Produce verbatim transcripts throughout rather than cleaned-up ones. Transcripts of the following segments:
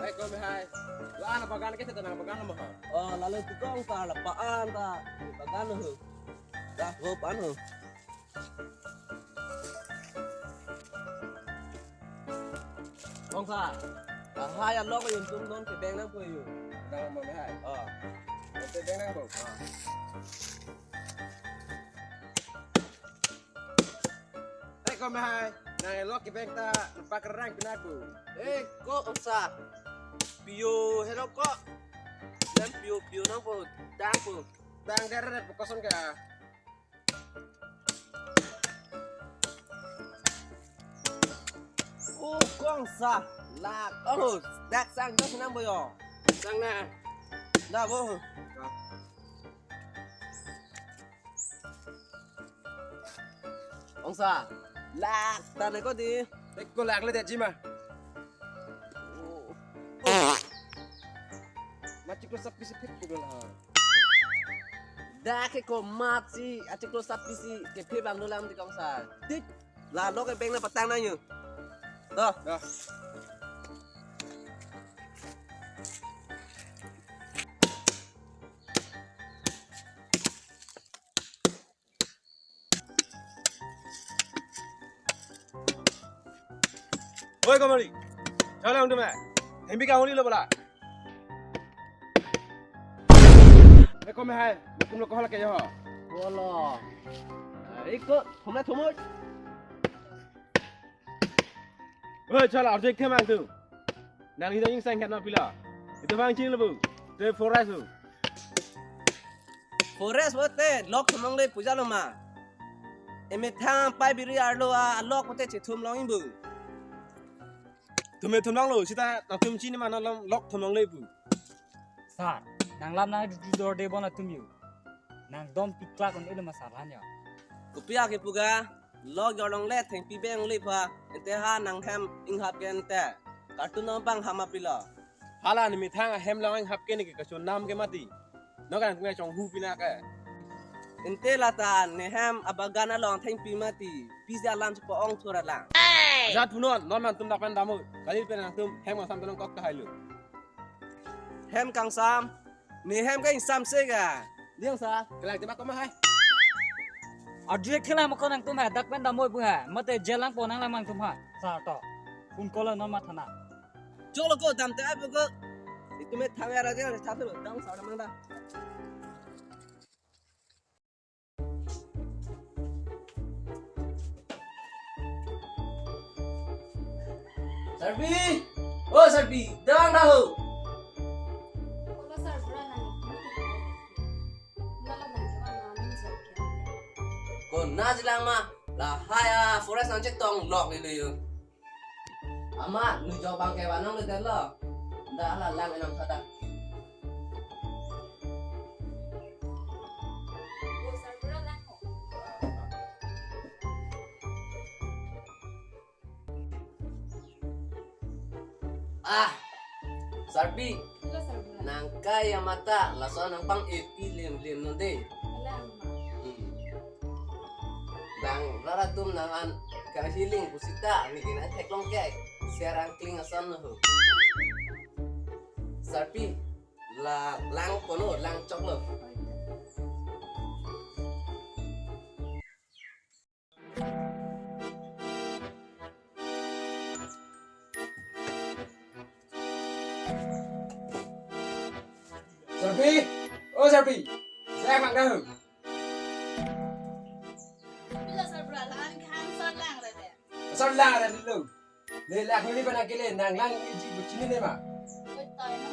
Hai, kome hai. La-an abagan ke, tata nangbagan lo ma ha? Oh, lalo tukong ta, la-an ta bagan lo ho. Dah, ho pan ho. Kongsa, lahai alok yun tum non kebeng nangpo yo. Nang mo hai. Oh. Kebeng nangpo. Oh. Eh, kome hai, nang elok kebeng ta, nangpakrang pinaku. Eh, ko Kongsa. Pio, hello ko. Nang pio, pio nangpo, tangpo. Tang deret, pokok ason ke. Oh, Kongsa. Lak, oh, dak sang dos nangpo yo. Sang na. Dah, bo. Kongsa, lak ta ne ko di. Tek ko lak le de jima. Oh. Machiklo sapisi phit ko la. Dak ke ko machi, achiklo sapisi ke phe bang dolang di Kongsa. Tik, la lo kebeng na patang nang yo. Toh. Dah. Oi, Kamari. Chala undum hai. Hembi ka holi lo bola. Eh, kome hai. Tum lo kohal ke yo. Bolo. Iko, thumna thumut. Oi, chala, arjek themang tu. Nang hidang ingsang kena pila. Itum bang ching lebu. Te forest tu. Forest bote lok thumong le puja lo ma. Emethang pai biri arlo a lok bote chethum long imbu. Thume thum long lo, sita nangtum chini ma nang lok thumong le pu. Sir, nang lam nang dor de bon atum yo. Nang dom piklak on ilo ma sir han yo. Kopi ake puga, lok jorlong le thengpi beng le pha, ente ha nang hem inghap ke ente. Kartu nang bang hama pilo. Hala ne methang ahem long inghap ke ne ke kachon nam ke mati. Nang kan kungai chonghu pina ke. Ente lata ne hem abagan along thengpi mati. Pisi alam chepo-ong thura lang. Jat punon, non man tum dak pen damu. Kali pen nangtum hem kangsam pen kok kahai lo. Hem kangsam. Ne hem ka ingsam se ga. Diang sa, kelak tebak koma hai. Adri khela ma ko nangtum hai, dak pen damu pu hai. Mate jail lang po nang lang mang tum hai. Sir to. Phone call non ma thana. Cholo ko dam te ai ko. Itum me thang ya ra dia, tha thelo, dam sa mang da. Sarpi! O Sarpi, dang da ho. Kolo sarbura nang. Nala nang ke nang nang sarbura. Ko na jilang ma, lahai a forest nang chetong lok ni lo yo. Ama, nu jo bang ke vanong le delo. Nda la lang enam sada. Ah, Sarpi. Halo, Sarbura. Nang kai amata, laso nang pang epi lem lem non de. Alam ma. Hmm. Bang rara tum nang an kar healing pusita, ni kina theklong ke. Serang kling asan ho. Sarpi, la lang kono, lang chok lo. Sarpi, o Sarpi, saya mang dah. Pila Sarbura, la-an ke hang son lang re de. Son lang re lo. Le la kuli pana kele nang lang iji buchini ne ma. Oi, toy no.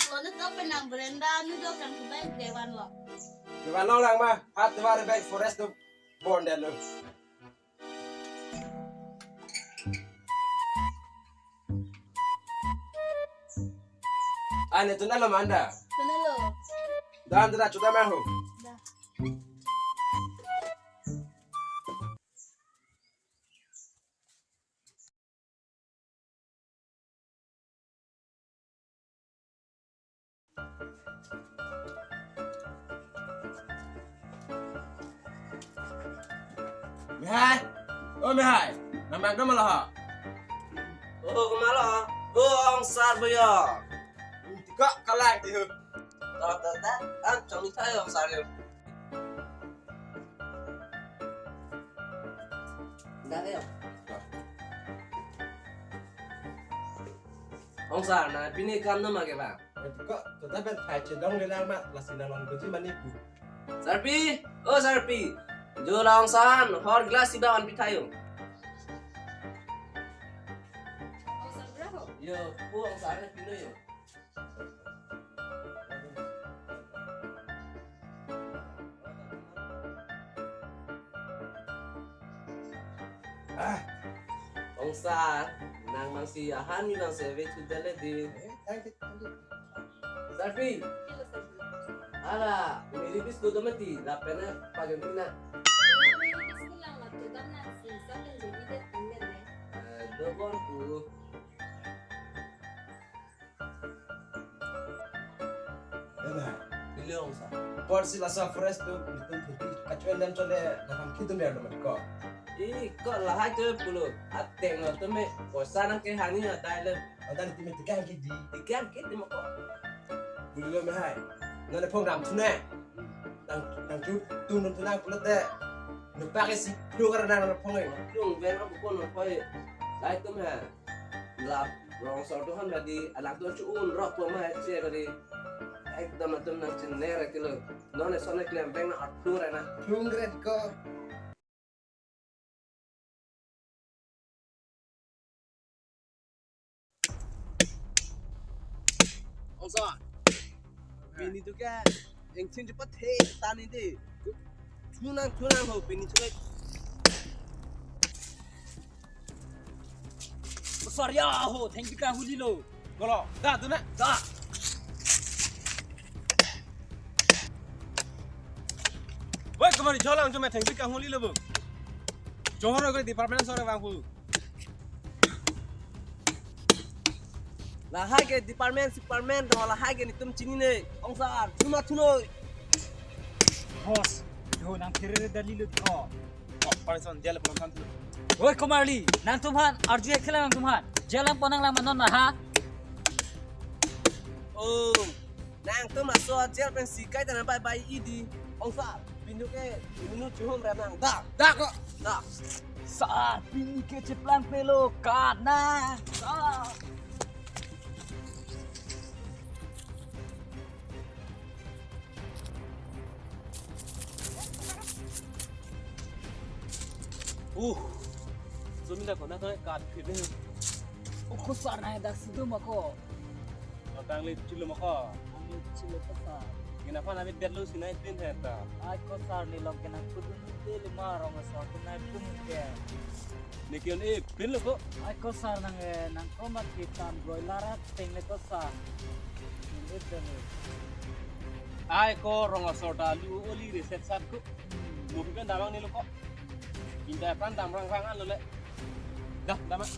Lo ne to penang berenda nu do kan ke bank dewan lo. Dewan lo lang ma, hat dewan bank forest tu bond lo. Ane tunalo manda. Tunalo. Dan tena chuta mahu. Da. Mehai, o Mehai, nang bang dong ma lo ha? O, komatlo? O, ong sar boyo. Tiko kalang tihu. Ta ta ta, an chong ni thai ong sar yo. Dah, ayo. Ong sar, nang pini kam doma ke bang? Kok, tuta pen thai chedong le lang ma, lasi nang long doji mani pu. Sarpi, o Sarpi. Jo la ong sar, hor glass isi bang an pithayo. Ong sar berapa? Yo, pu ong sar ne pino yo. Ah, ong sar, nang mangsi ahan mi nang save thudele di. Eh, thank you, thank you. Sarpi. Ala, miri biscuit do mati, lapen pagen pina. Miri biscuit lang mati, dam nang si, sa pen jadi deh, tanggal deh. Eh, do bon pu. Dada, pilo ong sar. Por si laso fresh tu, nitum phuti. Kachuan dam chole, nakam kitum ya dum ko. I, ko lahai tu pulo. Ateng lo tu me, poisa nang ke hani ya dai le. Anta nitum me tikang kidi. Tikang kidi mo ko. Pulo Mehai. Nang le phong dam tu ne. Nang, nang chu, tum dum tu nang pulo te. Nupak isi, phlung kar nang phong e. Phlung ben ap ko no koi. Dai tu me. La, rong asor do han badi, alang do chu un rok po ma che kali. Ekdam atum nang chine ra kilo. Non e son e klem beng na arthur na. Phlung ret ko. Ong sar. Pini tu ke, engchin cepat he, tani de. Thunang, thunang ho, pini tu ke. Besar ya ho, thank you ka huli lo. Golo, da tu na. Da. Woi, kemari jalan cuma thank you ka huli lo bu. Johor ke department store bang pu. Lahai ke department, department, do lahai ke nitum chinine, ong sar, thuma thunoi. Boss, yo nang khere dali lo tho. Oh, paresan dia le pon kan tu. Oi, komarli, nangtum aphan, arju ek thela nangtum aphan. Jalan pon nang lang ma non ma ha. Oh. Nangtum laso jail pensi kaita nang bai bai idi. Ong sar, pinu ke, pinu chuhum rem nang. Da, da ko, da. Sar, pini ke cheplang pelo, kana. Sar. Uh. Zomi da ko na to kat phit ne. O ko sar na dak si do ma ko. Tang le chilo ma ko. Ang le chilo ko sar. Gina pa na bit bet lo sinai tin he ta. Ai ko sar le lok gina kudun te le ma rong asor tu nai pum ke. Ne kion e pin lo ko. Ai ko sar nang e nang ko ma ki tan broiler at teng le ko sar. Nang e pin lo. Ai ko rong asor ta lu oli reset sat ko. Lu kan damang ne lo ko. Inda pan dam rang rang an lo le. Dah, damang.